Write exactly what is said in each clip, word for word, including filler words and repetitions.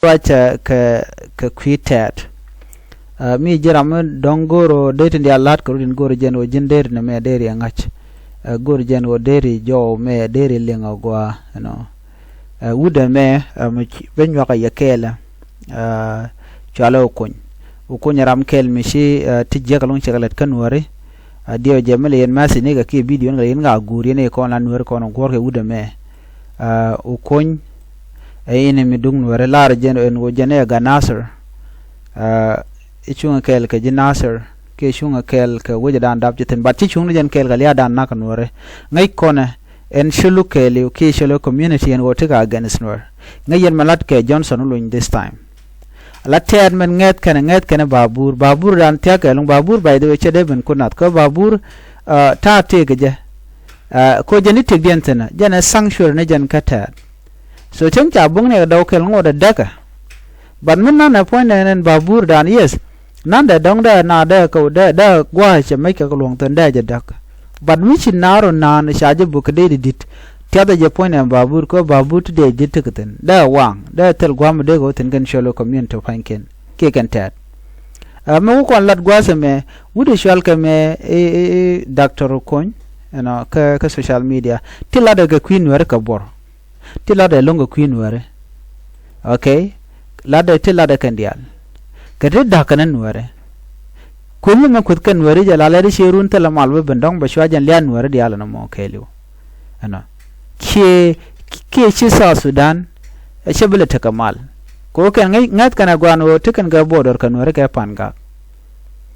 Ruac kɛ kɛ kui̱ tɛɛt. Mi ji̱ ram mi dɔ̱ŋ go̱o̱r ɣöö dee tin diaal la̱t kɛ rut in go̱o̱r jɛn ɣöö ji̱n deri nɛmɛ deri ɛ ŋa̱c. Go̱o̱r jɛn ɣöö deri jɔw mɛ deri liŋ ɛ gɔaa ɛnɔ. Wut ɛmɛ mi ben nyuak ɛ yɛ kɛɛlɛ. Cualɛ Okuny. Okuny ɛ ram kɛl mi ci ti jiäk ɛlɔ̱ŋ cɛ kɛ lät kä Nuääri. Diɛw jɛ mi lɛ yɛn message ni kɛ kiɛ video ni kɛ lɛ yɛn ŋa guur yɛn i̱ kɔn la Nuääri kɔn guɔ̱r kɛ wut ɛmɛ. Okuny ɛ ini mi duŋ Nuääri lar jɛn ɛn ɣöö jɛn ɛ gat Nasir. I̱ cuŋ kɛɛl kɛ ji̱ Nasir kiɛ cuŋ kɛɛl kɛ wecdan dap ji̱ thi̱n, but ci cuŋ ni jɛn kɛɛl kɛ lia̱a̱dan nak Nuääri. Ŋäc kɔnɛ ɛn cä luk kɛɛliw kiɛ cä luk community ɛn ɣöö tekɛ against Nuäär. Ŋäc yɛn mɛ lat kɛ Johnson Oluny this time. La tɛɛt mɛn ŋɛth kɛnɛ ŋɛth kɛnɛ Babur. Baburdan thia̱k kɛ luŋ Babur, by the way, cɛ dee ben kut nath kä Babur. Ta̱a̱ tëëk jɛ. Ko jɛn i̱ tëkdiɛn thi̱n jɛn ɛ sanctuary ni jɛn kä tɛɛt. So cäŋ ca buŋ ni kɛ dɔw kɛl ŋot ɛ däkä. But mi nanɛ puɔ̱nydɛ nɛn Baburdan, yes. Nandɛ dɔ̱ŋ dee na dee kɛ dee dee gua̱a̱c cɛ mec kɛ kɛ luɔ̱ŋ thi̱n dee jɛ däk. But mi ci naar ɔ naan ca jɛ buk kɛ dee di di̱t. Tiathɛ jɛ puɔ̱nydɛ Babur kɛ Babur ti dee ji̱ ti kɛ thi̱n dee waŋ dee thil gua̱a̱m dee kɛ wä thi̱n kɛn cuɔl wä community pa̱nykiɛn kiɛ kɛn tɛɛt. Mi wä kɔn lat gua̱a̱th ɛmɛ wut i̱ cual kɛ mɛ i̱ Doctor Okuny ɛnɔ kä kä social media ti latdɛ kɛ kui̱ Nuääri kɛ buɔr. Ti latdɛ lo̱ŋ kɛ kui̱ Nuääri. Okay. Latdɛ ti latdɛ kɛn diaal. Kɛ ti da̱k kɛn Nuääri. Kueth mi mɛ kueth kɛn Nuääri jɛ la lɛt i̱ cië run thilɛ mal bä ben dɔ̱ŋ bɛ cua jɛn lia̱a̱ Nuääri diaal ɛn ɛmɔ kɛɛliw. Ɛnɔ cië kiɛ ci South Sudan. Ɛ cɛ bi lɛ tekɛ mal. Kɛ ɣöö kɛn ŋäth kɛn ɛ gua̱a̱n ɣöö ti kɛn kɛ border kɛ Nuääri kɛ Pangak.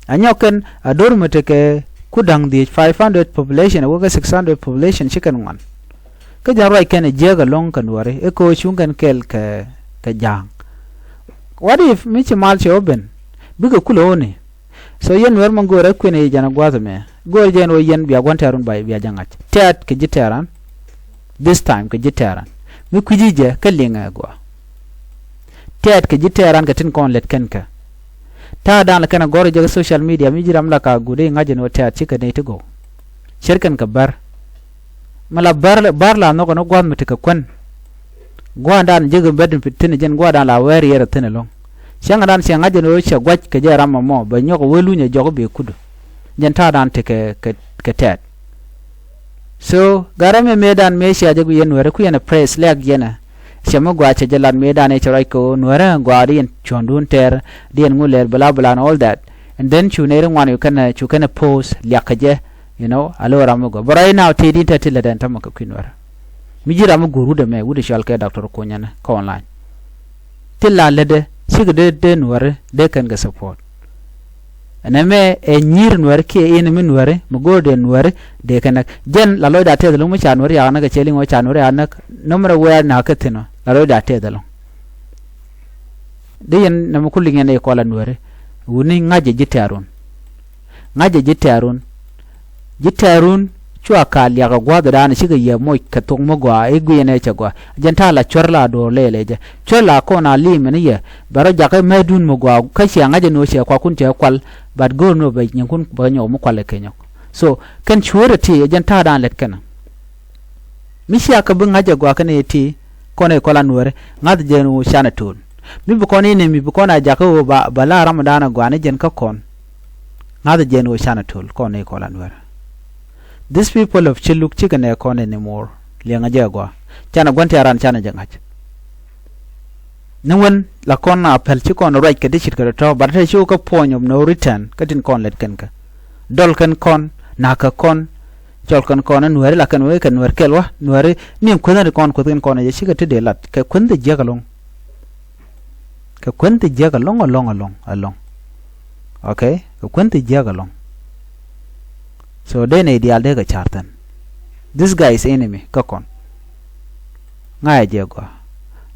A nyɔk kɛn a do̱r mi tekɛ ku da̱ŋ dhiec five hundred population a wä kɛ six hundred population ci kɛn ŋuan. Kä jɛn ruac kɛn ɛ jiäk ɛlɔ̱ŋ kɛ Nuääri i̱ kɛ ɣöö cuŋ kɛn kɛl kɛ kɛ ja̱a̱ŋ. What if mi ci mal cɛ wä ben bikɛ kulɛ ɣöö ni? So yɛn Nuäär mɔ go̱o̱rɛ kuënɛ yɛ jɛn ɛ gua̱a̱th ɛmɛ go̱o̱r jɛn ɣöö yɛn bia gua̱n tɛ̈run bia jɛ ŋa̱c tɛ̈t kɛ ji̱ tɛ̈ran. This time kɛ ji̱ tɛ̈ran mi kui̱ci jɛ kä liŋɛ ɛ gɔaa. Tɛɛt kɛ ji̱ tɛɛran kɛ tin kɔn lɛt kɛn kɛ. Ta̱a̱dan lɛ kɛn a gɔr jɛ kɛ social media mi ji̱ ram la ka guut i̱ ŋa̱c ɛn ɣöö tɛɛt cikɛ nɛy ti gɔw. Cär kɛn kɛ bär. Mi la bär bär la nhɔk ɛn ɣöö gua̱a̱th mi tekɛ kuän. Gua̱a̱ndan jek in bät in thi̱n jɛn gua̱a̱dan la wɛɛr yɛr ɛ thi̱n ɛlɔ̱ŋ. Cäŋdan cɛ ŋa̱c ɛn ɣöö cɛ gua̱c kɛ jɛ ram ɛmɔ bɛ nyɔk ɛ wee luny ɛ jɔk i̱ bɛ kut. Jɛn ta̱a̱dan tekɛ kɛ kɛ tɛɛt. So gat ram mëë mëëdan mëë cia jɛ guic yɛn Nuäärä kui̱ yɛn a press lɛ̈k yɛn a. Cɛ mi gɔaa cɛ jɛ lat mëëdan ëë cɛ ruac kɛ ɣöö Nuäärä gɔaa di yɛn cuɔ̱ŋdun tɛɛr di yɛn ŋu lɛɛr bla bla and all that. And then cu nɛy ri ŋuan cu kɛn a cu kɛn a post liak kɛ jɛ. You know a lo̱ ram mi gɔaa but right now tëë di tɛ ti lät ɛn tämɛ kɛ kui̱ Nuäärä. Mi ji̱ ram mi guur wut ɛmɛ wut ɛ cɔal kɛ Doctor Okuny ɛn kä online. Ti la lätdɛ cikɛ dee dee Nuääri dee kɛn kɛ support. Ɛn ɛmɛ ɛ nyi̱i̱r Nuääri kiɛ in mi Nuääri mi go̱o̱r dee Nuääri dee kɛn näk jɛn la lɔcda tɛth ɛlɔ̱ŋ mi ca Nuääri yak näk ɛ cɛ liŋ ɔ ca Nuääri yak näk. Nɔmrɛ wɛɛr na̱k kä thi̱n ɔ la lɔcda tɛth ɛlɔ̱ŋ. Dee yɛn nɛmɛ ku liŋ yɛn ɛ kɔl a Nuääri wuni ŋa̱cɛ ji̱ tɛ̈run. Ŋa̱cɛ ji̱ tɛ̈run. Ji̱ tɛ̈run cua ka̱a̱l liak ɛ gua̱a̱th ɛ da̱a̱n cikɛ yɛ moc kɛ thok mi gɔaa i̱ gui̱cɛ nɛ cɛ gɔaa. Jɛn ta̱a̱ la cuɛr la duɔ̱ɔ̱r lɛɛlɛ jɛ cuɛr la kɔn a li̱i̱mɛ ni yɛ. Bɛ rɔ jakä mɛtdun mi gɔaa kä ciɛ ŋa̱cɛ ni ɣöö cɛ kuakun cɛ kual. But go̱o̱r ni ɣöö bɛ nyiŋkun bɛ nyɔk mi kual ɛ kɛ nyɔk. So kɛn cueerɛ ti ɛ jɛn ta̱a̱ da̱a̱n lɛt kɛn. Mi cia kä bi ŋa̱cɛ gɔaa kɛn ɛ ti kɔn ɛ kɔl a Nuääri ŋa̱th jɛn ɣöö canɛ to̱l. Mi bi kɔn inɛ mi bi kɔn a jakä ɣöö ba la ram da̱a̱n ɛ gɔaa ni jɛn kä kɔn. Ŋa̱th jɛn ɣöö canɛ to̱l kɔn ɛ kɔl a Nuääri. These people of Chiluk cikɛ nɛ kɔn anymore. Liɛŋɛ jɛ gɔaa canɛ gua̱n tɛ̈ran canɛ jɛ ŋa̱c. Ni wen la kɔn a päl ci kɔn ruac kɛ ti cit kɛ tɔ̱tɔ̱ but te ci wä kä point of no return kä tin kɔn lɛt kɛn kä. Dɔl kɛn kɔn na̱k kɛ kɔn. Cɔl kɛn kɔn a Nuääri la kɛn wee kɛ Nuäär kɛl wä Nuääri ni kuänh ri kɔn kuäth kɛn kɔn a jɛ cikɛ ti dee lat kɛ kuänh ti jiäk ɛlɔ̱ŋ. Kɛ kuänh ti jiäk ɛlɔ̱ŋ ɛlɔ̱ŋ ɛlɔ̱ŋ ɛlɔ̱ŋ. Okay kɛ kuänh ti jiäk ɛlɔ̱ŋ. So dee nɛy diaal dee kɛ ca̱r thi̱n. This guy is enemy kä kɔn. Ŋa̱cɛ jɛ gɔaa.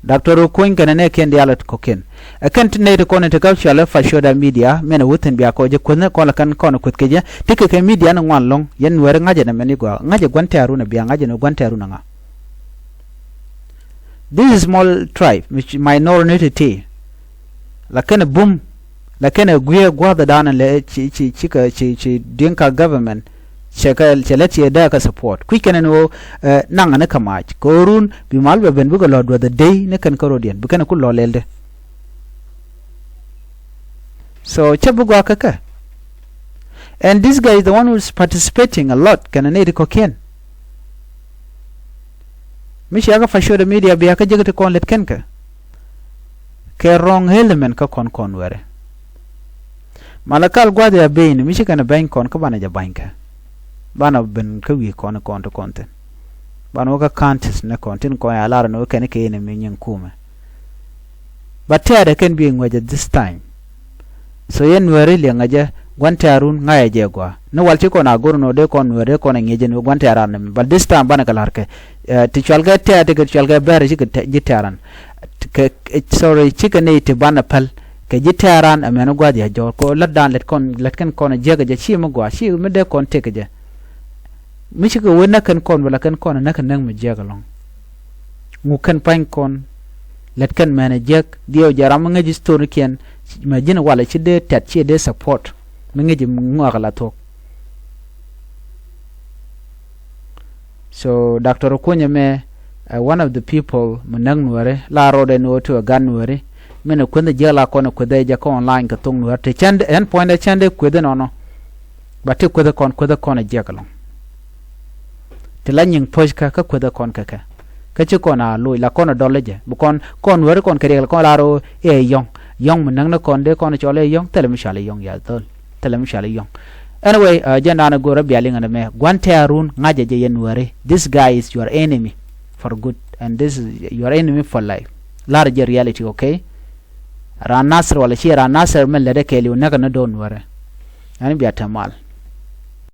Doctor Okuny kɛnɛ nɛɛkiɛn diaal ɛ kɔ̱kiɛn. Ɛ kɛn ti nɛy ti kɔn in ti kä cualɛ pa social media mɛn ɛ wä thi̱n bia kɔ jɛ kuänh kɔn lɛ kɛn kɔn ɛ kuäth kɛ jɛ ti kɛ kɛ media ni ŋuan lɔ̱ŋ yɛn Nuääri ŋa̱cɛ nɛ mɛn i̱ gɔaa ŋa̱cɛ gua̱n tɛ̈run ɛ bia ŋa̱cɛ nɛ gua̱n tɛ̈run ɛ ŋa̱. This is small tribe minority ti. Lakin ɛ bum lakin ɛ guiɛ gua̱a̱th ɛ da̱a̱n lɛ ci ci ci kɛ ci ci Dinka government. Cɛ kɛ cɛ lɛ tiɛ dee kɛ support kui̱c kɛn ɛn ɣöö naŋ ɛn kä mac kɛ ɣöö run bi mal bɛ ben bikɛ lɔ duɔth ɛ dey ni kɛn kä rodiɛn bi kɛn ɛ ku lɔ lɛl dee. So cä bi gɔaa kä kɛ. And this guy is the one who is participating a lot kɛnɛ nɛy ti kɔ̱kiɛn. Mi cia kä pa social media bia kä jek ti kɔn lät kɛn kɛ. Kɛ wrong element kä kɔn kɔn wɛrɛ. Malakal gua̱th ya ben mi ci kɛn bɛny kɔn kä banɛ jɛ ba̱ny kɛ. Banɛ ben kä wi̱i̱ kɔn kɔn ti kɔn thin. Banɛ wä kä counties ni kɔn tin kɔn ya lar ni wä kɛn kɛ in mi nyin kumɛ. But tɛɛdɛ kɛn bi ŋuɛc at this time. So yɛn nuɛri liɛŋɛ jɛ gua̱n tɛ̈run ŋa̱cɛ jɛ gɔaa ni wal ci kɔn a go̱r nɔ dee kɔn nuɛri dee kɔn a ŋi̱eec jɛ ni gua̱n tɛ̈ran ni mi. But this time banɛ kɛ la̱r kɛ ti cual kɛ tɛ̈r ti kɛ cual kɛ bɛr ci kɛ ji̱ tɛ̈ran. Kɛ sorry ci kɛ nɛy ti banɛ päl kɛ ji̱ tɛ̈ran ɛmɛn gua̱th ya jɔɔr kɛ lät dan lät kɔn lät kɛn kɔn a jiäk kɛ jɛ ci mi gɔaa ci mi dee kɔn tëk kɛ jɛ. Mi cikɛ wee näk kɛn kɔn wala kɛn kɔn näk kɛ näk mi jiɛk ɛlɔ̱ŋ. Ŋu kɛn pa̱ny kɔn lät kɛn mɛn ɛ jiɛk dhiɛw jɛ ram mi ŋäc ji̱ story kiɛn. Mɛ ji̱n walɛ ci dee tɛt ci dee support mi ŋäc ji̱ ŋɔak la thuɔ̱k. So Doctor Okuny ɛmɛ ɛ one of the people mi näk nuɛri la rɔɔdɛ ni wä ti wä gat nuɛri. Min ɛ kueth jiɛk la kɔn ɛ kueth ɛ jɛ kä online kɛ thok nuɛri ti cɛn ɛn puɔ̱nydɛ cɛn dee kueth inɔnɔ. Ba ti kueth kɔn kueth kɔn ɛ jiɛk ɛlɔ̱ŋ. Ti la nyiŋ puɔ̱c kä kä kueth kɔn kɛ kɛ. Kä ci kɔn a loc la kɔn a dɔl jɛ bi kɔn kɔn weri kɔn kɛ riɛk la kɔn la rɔ ɛ yɔ̱ŋ. Yɔ̱ŋ mi näk ni kɔn dee kɔn cɔl ɛ yɔ̱ŋ thilɛ mi cɔal ɛ yɔ̱ŋ ya dhol. Thilɛ mi cɔal ɛ yɔ̱ŋ. Anyway, jɛn dan a go̱r a bia liŋ ɛn mɛ gua̱n tɛ̈run ŋa̱cɛ jɛ yɛn weri. This guy is your enemy for good and this is your enemy for life. Lar jɛ reality, okay? Ran Nasir wala ci ran Nasir min lɛt ɛ kɛɛliw näk ni do̱n weri. Ɛn bia te mal.